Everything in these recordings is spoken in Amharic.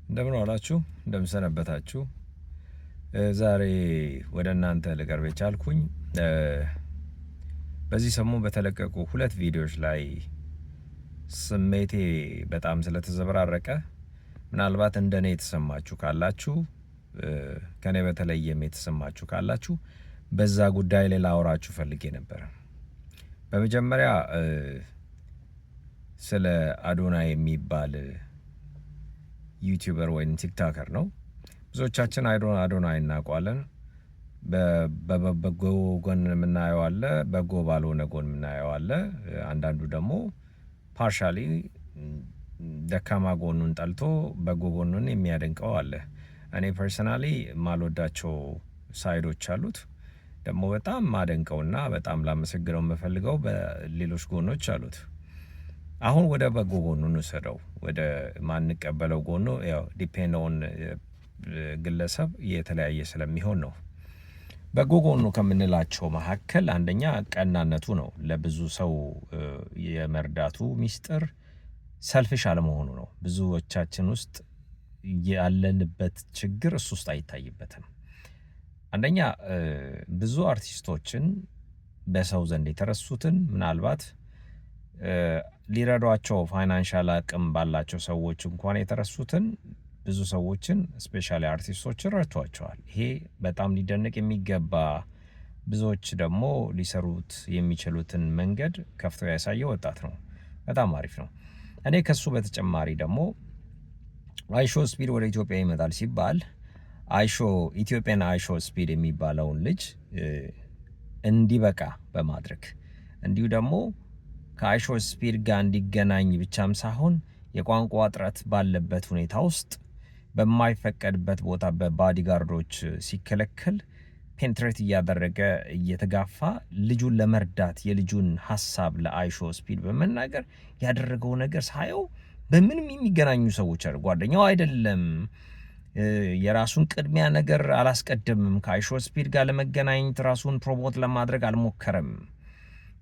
እንደምን ዋላችሁ፣ እንደምን ሰነበታችሁ። ዛሬ ወደ እናንተ ልቀርብ የቻልኩኝ በዚህ ሰሞን በተለቀቁ ሁለት ቪዲዮዎች ላይ ስሜቴ በጣም ስለተዘበራረቀ፣ ምናልባት እንደኔ የተሰማችሁ ካላችሁ፣ ከኔ በተለየም የተሰማችሁ ካላችሁ በዛ ጉዳይ ላይ ላወራችሁ ፈልጌ ነበር። በመጀመሪያ ስለ አዶናይ የሚባል YouTuber ወይም TikToker ነው። ብዙዎቻችን አዶናይ እናውቀዋለን። በበጎ ጎን የምናየው አለ፣ በጎ ባልሆነ ጎን የምናየው አለ። አንዳንዱ ደግሞ partially ደካማ ጎኑን ጠልቶ በጎ ጎኑን የሚያደንቀው አለ። እኔ personally የማልወዳቸው side ኦች አሉት። ደግሞ በጣም ማደንቀውና በጣም ላመሰግነው የምፈልገው በሌሎች ጎኖች አሉት። አሁን ወደ በጎ ጎኑ እንውሰደው። ወደ ማንቀበለው ጎኑ ያው depend on ግለሰብ የተለያየ ስለሚሆን ነው። በጎ ጎኑ ከምንላቸው መካከል አንደኛ ቀናነቱ ነው። ለብዙ ሰው የመርዳቱ ሚስጥር selfish አለመሆኑ ነው። ብዙዎቻችን ውስጥ ያለንበት ችግር እሱ ውስጥ አይታይበትም። አንደኛ ብዙ አርቲስቶችን፣ በሰው ዘንድ የተረሱትን፣ ምናልባት ሊረዷቸው financial አቅም ባላቸው ሰዎች እንኳን የተረሱትን ብዙ ሰዎችን፣ especially አርቲስቶችን ረድቷቸዋል። ይሄ በጣም ሊደነቅ የሚገባ፣ ብዙዎች ደግሞ ሊሰሩት የሚችሉትን መንገድ ከፍቶ ያሳየ ወጣት ነው። በጣም አሪፍ ነው። እኔ ከሱ በተጨማሪ ደግሞ IShowSpeed ወደ ኢትዮጵያ ይመጣል ሲባል Ethiopian IShowSpeed የሚባለውን ልጅ እንዲበቃ በማድረግ፣ እንዲሁ ደግሞ ከ IShowSpeed ጋር እንዲገናኝ ብቻም ሳይሆን የቋንቋ እጥረት ባለበት ሁኔታ ውስጥ በማይፈቀድበት ቦታ በ bodyguard ኦች ሲከለከል penetrate እያደረገ እየተጋፋ ልጁን ለመርዳት የልጁን ሀሳብ ለ IShowSpeed በመናገር ያደረገው ነገር ሳየው በምንም የሚገናኙ ሰዎች አሉ። ጓደኛው አይደለም፣ የራሱን ቅድሚያ ነገር አላስቀደምም። ከ IShowSpeed ጋር ለመገናኘት ራሱን promote ለማድረግ አልሞከረም።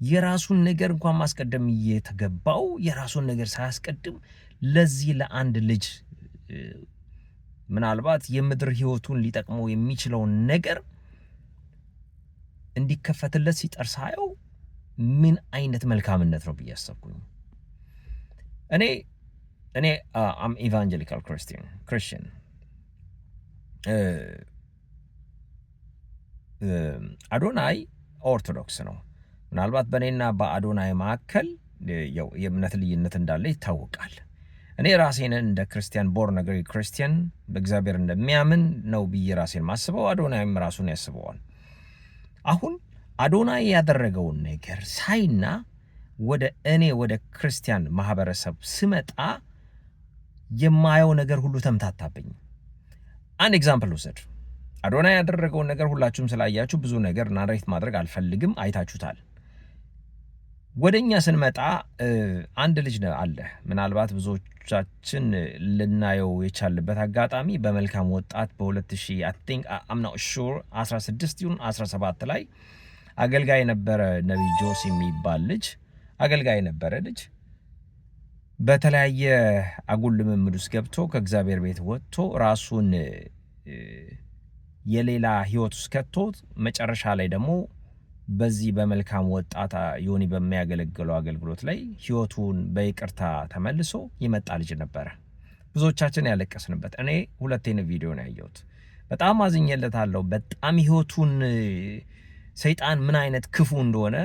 የራሱን ነገር እንኳን ማስቀደም እየተገባው የራሱን ነገር ሳያስቀድም ለዚህ ለአንድ ልጅ ምናልባት የምድር ሕይወቱን ሊጠቅመው የሚችለውን ነገር እንዲከፈትለት ሲጠር ሳየው ምን አይነት መልካምነት ነው ብዬ አሰብኩኝ። እኔ I'm evangelical Christian። አዶናይ ኦርቶዶክስ ነው። ምናልባት በእኔና በአዶናይ መካከል ያው የእምነት ልዩነት እንዳለ ይታወቃል። እኔ ራሴን እንደ ክርስቲያን፣ born again ክርስቲያን፣ በእግዚአብሔር እንደሚያምን ነው ብዬ ራሴን ማስበው፣ አዶናይም ራሱን ያስበዋል። አሁን አዶናይ ያደረገውን ነገር ሳይና ወደ እኔ ወደ ክርስቲያን ማህበረሰብ ስመጣ የማየው ነገር ሁሉ ተምታታብኝ። አንድ example ውሰድ። አዶናይ ያደረገውን ነገር ሁላችሁም ስላያችሁ ብዙ ነገር narrate ማድረግ አልፈልግም፣ አይታችሁታል። ወደ እኛ ስንመጣ አንድ ልጅ አለ። ምናልባት ብዙዎቻችን ልናየው የቻልበት አጋጣሚ በመልካም ወጣት በ2000፣ I think፣ I'm not sure፣ 16 ይሁን 17 ላይ አገልጋይ የነበረ፣ ነቢይ ጆሲ የሚባል ልጅ፣ አገልጋይ የነበረ ልጅ በተለያየ አጉል ልምምድ ውስጥ ገብቶ ከእግዚአብሔር ቤት ወጥቶ ራሱን የሌላ ህይወት ውስጥ ከቶ መጨረሻ ላይ ደግሞ በዚህ በመልካም ወጣት ዮኒ በሚያገለግለው አገልግሎት ላይ ህይወቱን በይቅርታ ተመልሶ የመጣ ልጅ ነበረ። ብዙዎቻችን ያለቀስንበት፣ እኔ ሁለቴን ቪዲዮ ነው ያየሁት። በጣም አዝኜለታለሁ። በጣም ህይወቱን ሰይጣን ምን አይነት ክፉ እንደሆነ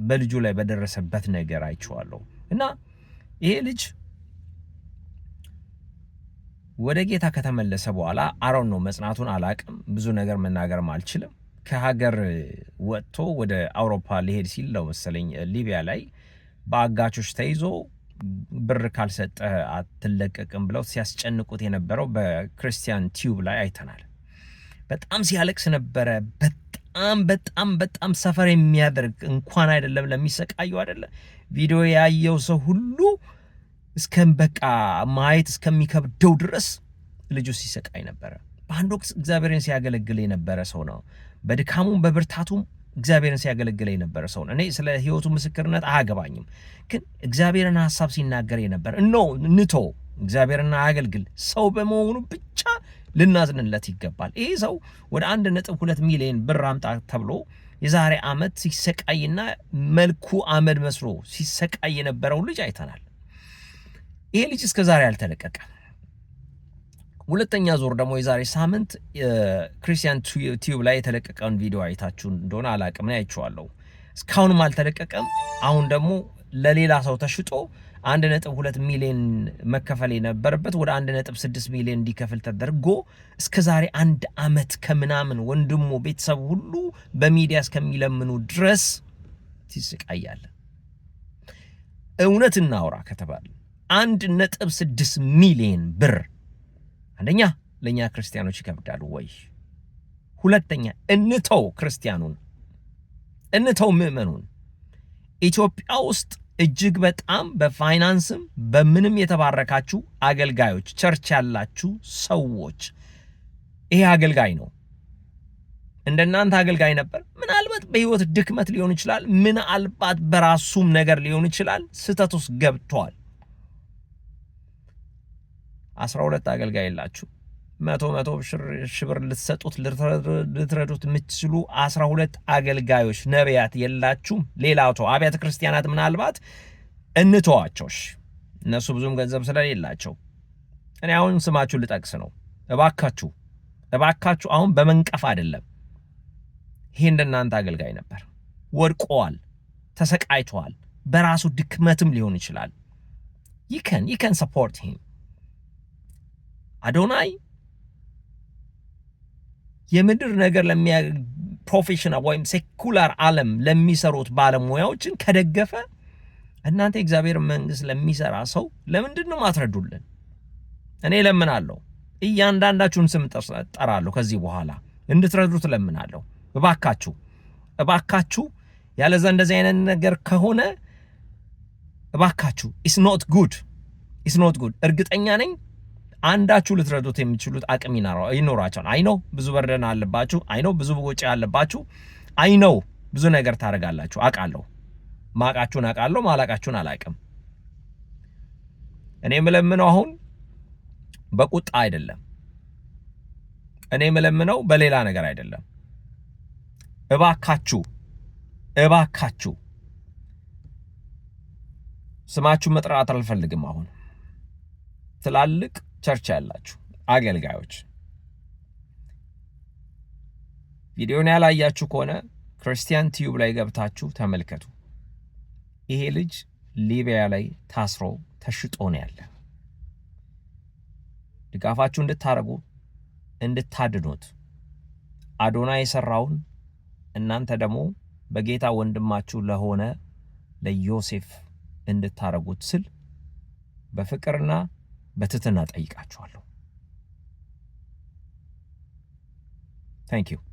በልጁ ላይ በደረሰበት ነገር አይቼዋለሁ። እና ይሄ ልጅ ወደ ጌታ ከተመለሰ በኋላ አሮን ነው መጽናቱን አላቅም፣ ብዙ ነገር መናገርም አልችልም። ከሀገር ወጥቶ ወደ አውሮፓ ሊሄድ ሲል ነው መሰለኝ ሊቢያ ላይ በአጋቾች ተይዞ ብር ካልሰጠህ አትለቀቅም ብለው ሲያስጨንቁት የነበረው በ Christian Tube ላይ አይተናል። በጣም ሲያለቅስ ነበረ። በጣም በጣም በጣም suffer የሚያደርግ፣ እንኳን አይደለም ለሚሰቃዩ አይደለም ቪዲዮ ያየው ሰው ሁሉ እስከ በቃ ማየት እስከሚከብደው ድረስ ልጁ ሲሰቃይ ነበረ። በአንድ ወቅት እግዚአብሔርን ሲያገለግል የነበረ ሰው ነው። በድካሙም በብርታቱም እግዚአብሔርን ሲያገለግል የነበረ ሰው ነው። እኔ ስለ ህይወቱ ምስክርነት አያገባኝም፣ ግን እግዚአብሔርን ሀሳብ ሲናገር የነበረ no ንቶ እግዚአብሔርን አያገልግል ሰው በመሆኑ ብቻ ልናዝንለት ይገባል። ይህ ሰው ወደ 1.2 ሚሊዮን ብር አምጣ ተብሎ የዛሬ ዓመት ሲሰቃይና መልኩ አመድ መስሎ ሲሰቃይ የነበረው ልጅ አይተናል። ይሄ ልጅ እስከ ዛሬ አልተለቀቀም። ሁለተኛ ዙር ደግሞ የዛሬ ሳምንት Christian Tube ላይ የተለቀቀውን ቪዲዮ አይታችሁ እንደሆነ አላቅም፣ እኔ አይቼዋለሁ። እስካሁንም አልተለቀቀም። አሁን ደግሞ ለሌላ ሰው ተሽጦ 1.2 ሚሊዮን መከፈል የነበረበት ወደ 1.6 ሚሊዮን እንዲከፍል ተደርጎ እስከ ዛሬ አንድ አመት ከምናምን ወንድሙ ቤተሰቡ ሁሉ በሚዲያ እስከሚለምኑ ድረስ ሲሰቃያል። እውነት እናውራ ከተባለ 1.6 ሚሊዮን ብር አንደኛ ለእኛ ክርስቲያኖች ይከብዳል ወይ? ሁለተኛ እንተው ክርስቲያኑን፣ እንተው ምዕመኑን። ኢትዮጵያ ውስጥ እጅግ በጣም በፋይናንስም በምንም የተባረካችሁ አገልጋዮች፣ church ያላችሁ ሰዎች፣ ይሄ አገልጋይ ነው። እንደናንተ አገልጋይ ነበር። ምናልባት በህይወት ድክመት ሊሆን ይችላል። ምናልባት በራሱም ነገር ሊሆን ይችላል። ስህተት ውስጥ ገብቷል። 12 አገልጋይ የላችሁ፣ መቶ መቶ ሺህ ብር ልትሰጡት ልትረዱት የምትችሉ 12 አገልጋዮች ነቢያት የላችሁም? ሌላው ተው፣ አብያተ ክርስቲያናት ምናልባት እንተዋቸው፣ እነሱ ብዙም ገንዘብ ስለሌላቸው። እኔ አሁን ስማችሁ ልጠቅስ ነው። እባካችሁ እባካችሁ፣ አሁን በመንቀፍ አይደለም። ይሄ እንደናንተ አገልጋይ ነበር። ወድቆዋል፣ ተሰቃይተዋል። በራሱ ድክመትም ሊሆን ይችላል። You can support him። አዶናይ የምድር ነገር ለሚያ professional ወይም secular ዓለም ለሚሰሩት ባለሙያዎችን ከደገፈ እናንተ የእግዚአብሔር መንግስት ለሚሰራ ሰው ለምንድን ነው ማትረዱልን? እኔ እለምናለሁ። እያንዳንዳችሁን ስም ጠራለሁ። ከዚህ በኋላ እንድትረዱት እለምናለሁ። እባካችሁ እባካችሁ፣ ያለዛ እንደዚህ አይነት ነገር ከሆነ እባካችሁ it's not good, it's not good። እርግጠኛ ነኝ አንዳችሁ ልትረዱት የሚችሉት አቅም ይኖራቸዋል። I know ብዙ burden አለባችሁ። I know ብዙ ወጪ አለባችሁ። I know ብዙ ነገር ታደርጋላችሁ። አውቃለሁ። ማቃችሁን አውቃለሁ፣ ማላቃችሁን አላውቅም። እኔ የምለምነው አሁን በቁጣ አይደለም። እኔ የምለምነው በሌላ ነገር አይደለም። እባካችሁ እባካችሁ፣ ስማችሁ መጥራት አልፈልግም። አሁን ትላልቅ church ያላችሁ አገልጋዮች ቪዲዮን ያላያችሁ ከሆነ Christian Tube ላይ ገብታችሁ ተመልከቱ። ይሄ ልጅ ሊቢያ ላይ ታስሮ ተሽጦ ነው ያለ። ድጋፋችሁ እንድታደርጉ እንድታድኑት፣ አዶናይ የሰራውን እናንተ ደግሞ በጌታ ወንድማችሁ ለሆነ ለዮሴፍ እንድታረጉት ስል በፍቅርና በትህትና ጠይቃችኋለሁ። Thank you.